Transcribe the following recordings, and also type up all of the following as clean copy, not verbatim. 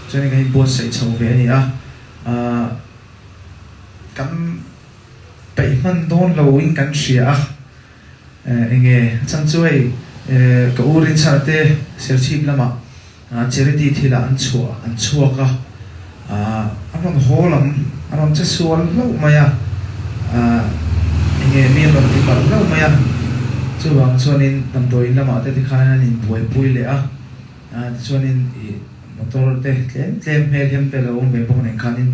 Chuanin kan inbuatsaih chho ve a ni a, kan peih hman dawn loin kan hria a, enge a chhan chu hei ka u Rinchhana te Serchhip lamah charity thilah an chhuah an chhuak a, an rawn haw lam an rawn che sual hlauh mai a, enge mi an rawn ti palh hlauh mai a, chuvang chuanin damdawiin lamah te tikhan an inbuaipui leh a, tichuanin ih motor te tlem tlem hmel hiam te lo awm ve bawk nen khanin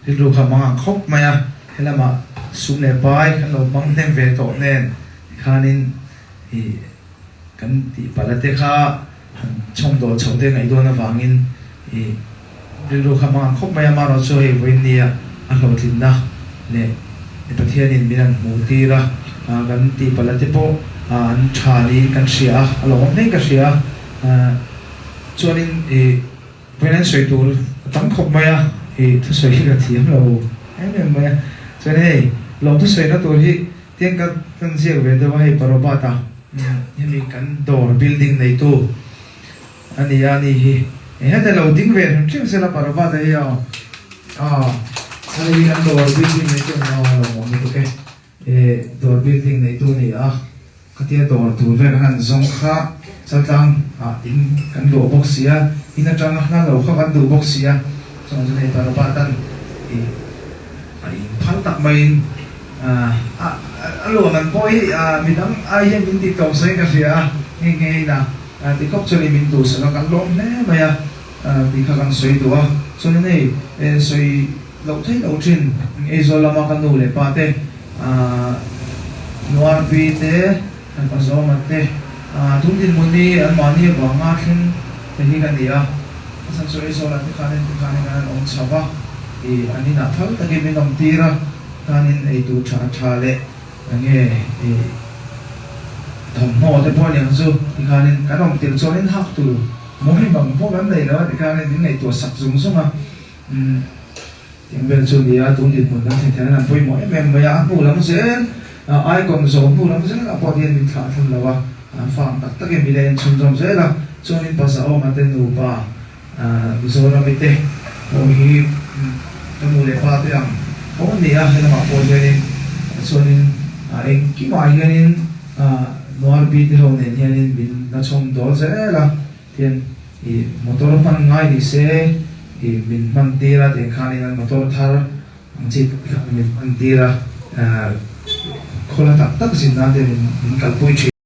rilru kha mang ang khawp mai a, helamah sum leh pai kan lo hmang hnem ve tawh nen tikhanin ih kan tih palh a te kha han chhawm dawl chhoh te ngaih dawn avangin ih rilru kha mang ang khawp mai a, amaherawh chu hei vawiin nia a hlawhtlinna leh Pathianin min han hmuh tir a, kan tih palh a te pawh an tha niin kan hria a, a lawmawm hlein ka hria a, chuanin ih vawiin an sawi tur a tam khawp mai a, ih thusawi hi ka thiam lo em em mai a, chuan hei lawm thusawina tur hi Tiang ka kan ziak ve deuh a hei Parobata hemi kan dawr building neitu a ni a ni hi heta lo ding ve hrim hrim sela Parobata hi aw aw ani hi kan dawr building neitu a ni aw lo awm lutuk e eh dawr building neitu a ni a khatia dawr tur vel kan han zawng kha chaltlang ah in kan luah bawk si a in atanga hla lo kha kan duh bawk si a chuan chu hei Parobatan ih a inphal tak maiin A luah man pawh hi midang ai hian min tih tawp sawi ka hria a, nghe nghe in a ti khawp chuan min duhsak a, kan lawm hle mai a tih kha kan sawi duh a. Chuanin hei sawi loh theih loh thin Aizawl lama ka nu leh pa te, Nuarpi te, kan Pazawma te, tun dinhmun hi anmahni avanga thleng te hi ka ni a, a chhan chu Aizawl ah te khanin tikhanin kan han awm chho va, an inah phal takin min awm tir a. Tanin ei tur tha tha leh enge i thawmhnaw te pawh aniang chu tikhanin kan awm tir chuanin hak tur mawi bang pawh kan nei lo a tikhanin min ngaihtuah sak zung zung a umm tiang vel chu nia tun dinhmun kan thlen theihna an pawimawh em em mai a a hnu lam zel icon zo hnu lam zel ah pawh hian min thlah thlen lo a farm tak takin mi la en chhunzawm zel a chuanin Pazaawma te nupa Mizorami te pawh hi ka nu leh pa te ang tho an ni a, helamah pawh hianin chuanin engkimah hianin Nuarpi te ho nen hianin min la chhawm dawl zel a, tian ih motor hman ngai ni se ih min hman tir a tiang khanin an motor thar ang chi min hman tir a, khawla tak tak zin nan te min kalpui thin.